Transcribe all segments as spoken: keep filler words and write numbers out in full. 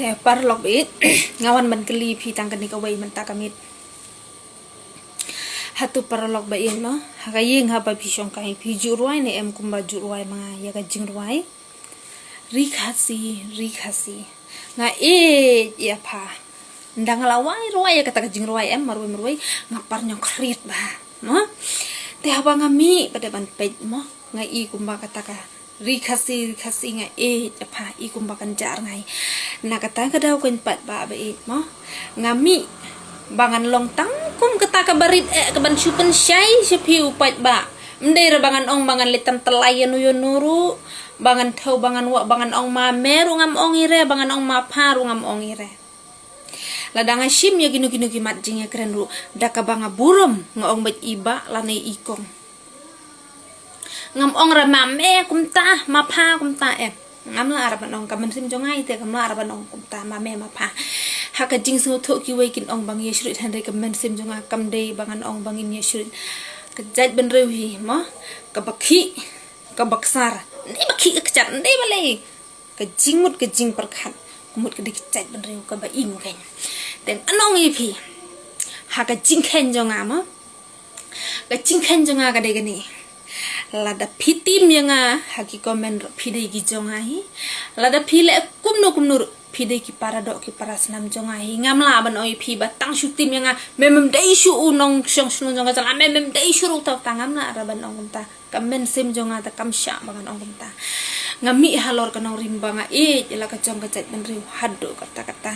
Te paralok ba ïeit, nga wan ban kylli phi tang kane kawei mynta ka miet. Hato paralok ba ïeit mo, ha ka ïing haba phi shong ka hi phi ju rwai ne em kumba ju rwai ma nga ïa ka jingrwai Ri Khasi, Ri Khasi. Nga ïeit ïa pha. Nda nga la wai rwai ïa kata ka jingrwai em marwei marwei, nga par ñiewkhriat bha mo. Te haba nga mih pat ban peit mo, nga i kumba kata ka Ri Khasi, Ri Khasi, nga ïeit ïa pha, i kumba kan jar ngai. Na kata ka daw kan pat ba ba ïeit mo. Nga mih ba ngan long tang kum kata ka barit eh ka ban shu pynshai sha phi u pat ba. Ym dei re ba ngan ong ba ngan leit tam tylli ïa nu ïa nu ruh, ba ngan thew, ba ngan wah, ba ngan ong ma me ruh ngam ong i re, ba ngan ong ma pha ruh ngam ong i re. Lada nga shim ïa kino kino ki mat jingïakren ruh da kaba nga burom, nga ong bad i bah lane i kong. Ngam ong re ma me kumta, ma pha kumta em. Ngam lah re ban ong, ka mynsiem jong nga ite kam lah re ban ong kumta ma me ma pha. Ha ka jingsngewthuh kiwei kin ong ba ngi ïashruid, hynrei ka mynsiem jong nga kam dei ba ngan ong ba ngin ïashruid. Ka jaitbynriew hi mo, kaba khih, kaba ksar, ym dei ba khih ka kjat, ym dei balei. Ka jingmut ka jingpyrkhat ka mut ka dei ka jaitbynriew kaba im kein. Te ngan ong ïa phi, ha ka jingkheiñ jong nga mo, ka jingkheiñ jong nga ka dei kane. Lada phi tim ïa nga ha ki comment ruh phi dei ki jong nga hi. Lada phi leh kumno kumno ruh phi dei ki para doh ki para snam jong nga hi. Ngam lah ban ong ïa phi ba tang shu tim ïa nga, me mem dei shuh u nongshong shnong jong ka jylla, me mem dei shuh ruh uta uta, ngam lah re ban ong kumta. Ka mynsiem jong nga te kam shah ba ngan ong kumta. Nga mih halor ka nongrim ba nga ïeit ïa la ka jong ka jaitbynriew haduh katta katta.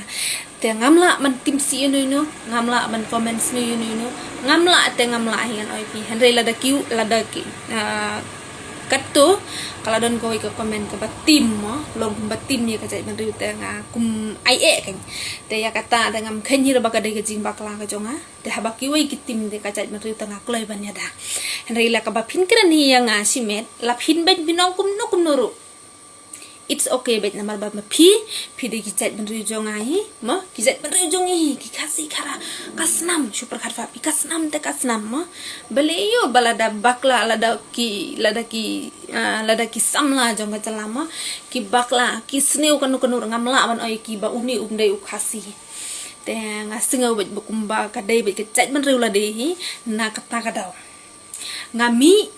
Te ngam lah ban tim sih ïano ïano, ngam lah ban comment sniew ïano ïano, ngam lah te ngam lah hi ngan ong ïa phi. Hynrei lada ki, lada ki, ah, katto ka la don kawei ka comment kaba tim mo, long kumba tim ïa ka jaitbynriew te nga kum ai eh kein. Te ïa kata te ngam kheiñ hi re ba ka dei ka jingbakla ka jong nga. Te haba kiwei ki tim te ka jaitbynriew te nga kloi ban ïada. Hynrei la kaba phin kren hi ïa nga shimet, la phin beit phin ong kumno kumno ruh, it's okay beit, namar ba ma phi, phi dei ki jaitbynriew jong nga hi mo, ki jaitbynriew jong ngi hi, ki Khasi Khara. Ka snam, shu pyrkhat pha phi, ka snam te ka snam mo. Balei ïoh ba lada bakla, lada ki, lada ki, ah, lada ki samla jong ka jylla mo, ki bakla, ki sniew kano kano ruh, ngam lah ban ong ïa ki ba une um dei u Khasi. Te nga sngew beit ba kumba ka dei beit ka jaitbynriew lade hi. Na kata ka daw nga mih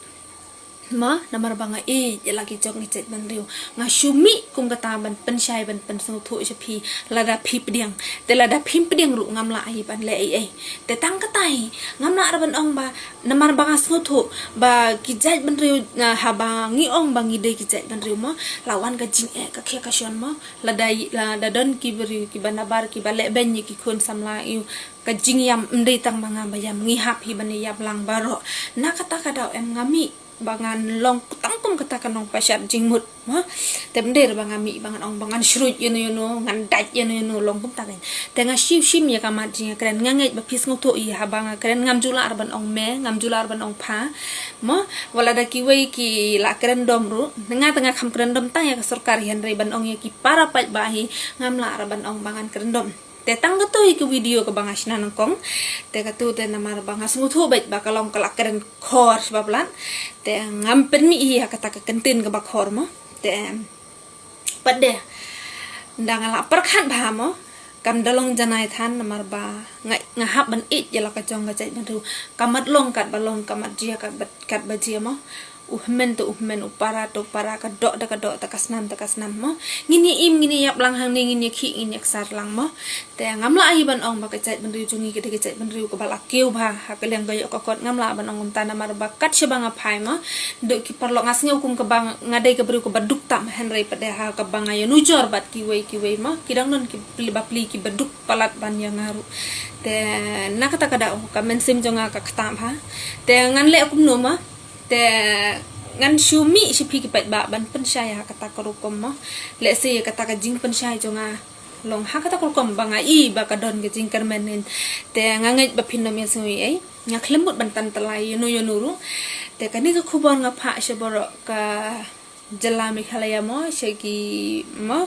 mo, namar ba nga ïeit ïa la ki jong ki jaitbynriew. Nga shu mih kum kata ban pynshai ban pynsngewthuh sha phi, lada phi pdiang. Te lada phim pdiang ruh ngam lah hi ban leh ei ei. Te tang kata hi, ngam lah re ban ong ba, namar ba nga sngewthuh ba ki jaitbynriew, ah, haba ngi ong ba ngi dei ki jaitbynriew mo, la wan ka jingeh ka khia ka shon mo. Lada, lada don ki briew kiba nabar kiba leh beiñ ïa ki khun samla ïa u, ka jingïam ym dei tang ba nga ba ïam, ngi hap hi ban ïa ïap lang baroh. Na kata ka daw em nga mih ba ngan long tang kum kata ka nongpashat jingmut mo. Te ym dei re ba nga mih ba ngan ong ba ngan shruid ïano ïano, ngan dait ïano ïano, long kumta kein. Te nga shu shim ïa ka mat jingïakren, nga ngeit ba phi sngewthuh ïa haba nga kren, ngam ju lah re ban ong me, ngam ju lah re ban ong pha mo. Wat lada kiwei ki la kren dom ruh, nga te nga kham kren dom tang ïa ka sorkar hi, hynrei ban ong ïa ki para paidbah hi ngam lah re ban ong ba ngan kren dom. Te tang kato hi ka video kaba nga shna nyngkong. Te kato te namar ba nga sngewthuh beit ba ka long ka la kren khor shibab lad. Te ngam pynmih hi ha kata ka kyntien kaba khor mo. Te pat de, nda nga la pyrkhat bha mo, kam da long janai than, namar ba nga, nga hap ban ïeit ïa la ka jong ka jaitbynriew. Ka mat long katba long, ka mat jia katba, katba jia mo. U hynmen te u hynmen, u para te u para, ka doh te ka doh, te ka snam te ka snam mo. Ngin ïa im, ngin ïa ïap lang hangne, ngin ïa khih, ngin ïa ksar lang mo. Te ngam lah hi ban ong ba ka jaitbynriew jong ngi ka dei ka jaitbynriew kaba la kiew bha ha ka liang ka ïoh ka kot, ngam lah ban ong kumta, namar ba kat shaba nga phai mo. Dei ki paralok, nga sngew kum kaba nga dei ka briew kaba duk tam, hynrei pat de ha kaba nga ïanujor bad kiwei kiwei mo, ki dang don ki pli ba pli kiba duk palat ban ïa nga ruh. Te na kata ka daw ka mynsiem jong nga ka ktah bha. Te ngan leh kumno mo. Te ngan shu mih sha phi ki paidbah ban pynshai ha kata ka rukom mo. Lehse ïa kata ka jingpynshai jong nga long ha kata ka rukom ba nga i ba ka don ka jingkyrmen nin. Te nga ngeit ba phin ym ïasngew ei ei. Nga khlem mut ban tan tylli ïano ïano ruh. Te kane ka khubor nga phah sha baroh ka jylla Meghalaya mo, sha ki mo,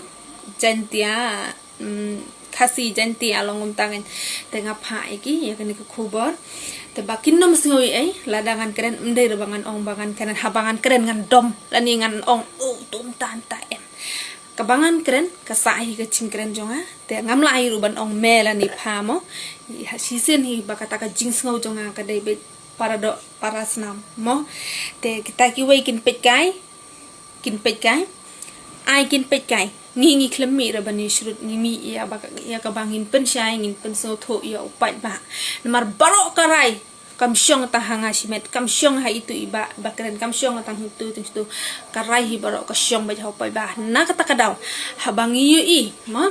Jaintia, mm, Khasi Jaintia long kumta ngan. Te nga phah ïa ki ïa kane ka khubor. Te ba kin ym sngew ei ei, lada ngan kren ym dei re ba ngan ong ba ngan kren, haba ngan kren ngan dom, lane ngan ong, oh, tum tan ta em. Kaba ngan kren ka sah hi ka jingkren jong nga. Te ngam lah hi ruh ban ong me lane pha mo. Shisien hi ba kata ka jingsngew jong nga ka dei beit para doh para snam mo. Te kita kiwei kin peit kai, kin peit kai. Ai kin peit kai. Ngi ngi khlem mih ruh ban ïashrut, ngi mih ïa ba, ïa kaba ngin pynshai, ngin pynsngewthuh ïa u paidbah. Namar baroh ka rai kam shong tang ha nga shimet, kam shong ha itu i bah ba kren, kam shong tang ha itu, tang ha itu. Ka rai hi baroh ka shong beit ha u paidbah. Na kata ka daw, haba ngi ïohi mo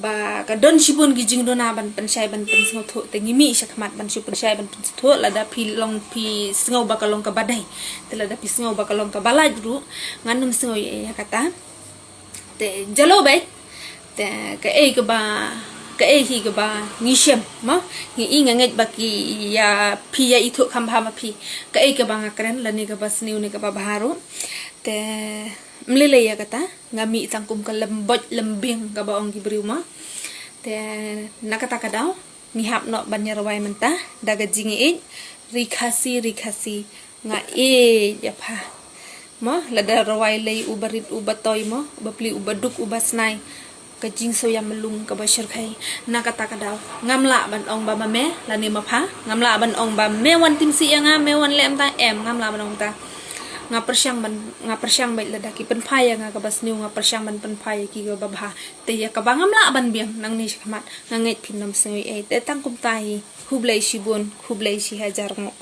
ba ka don shibun ki jingduna ban pynshai ban pynsngewthuh, te ngi mih shakhmat ban shu pynshai ban pynsngewthuh. Lada phi long phi sngew ba ka long kaba dei, te lada phi sngew ba ka long kaba lait ruh, ngan ym sngew ïa kata. Te jalo beit. Te kaei kaba, kaei hi kaba ngi shem mo, ngi i nga ngeit ba ki ïa phi ïa ithuh kham bha ma phi kaei kaba nga kren lane kaba sniew ne kaba bha ruh. Te ym lei lei ïa kata, nga mih tang kum ka lem boit lem biang kaba ong ki briew mo. Te na kata ka daw ngi hap noh ban ïa rwai mynta da ka jingïeit. Ri Khasi, ri Khasi, nga ïeit ïa pha mo. Lada rwai lei uba rit uba toi mo, uba pli uba duk uba snai, ka jingsngewïam lung kaba shyrkhei. Na kata ka daw ngam lah ban ong ba ma me lane ma pha, ngam lah ban ong ba me wan tim sih ïa nga, me wan leh mynta, em, ngam lah ban ong ta. Nga pyrshang ban, nga pyrshang beit lada ki pynphai ïa nga kaba sniew, nga pyrshang ban pynphai ïa ki kaba bha. Te ïa kaba ngam lah ban biang nangne shakhmat, nga ngeit phin ym sngew ei. Te tang kumta hi, khublei shibun, khublei shihajar nguh.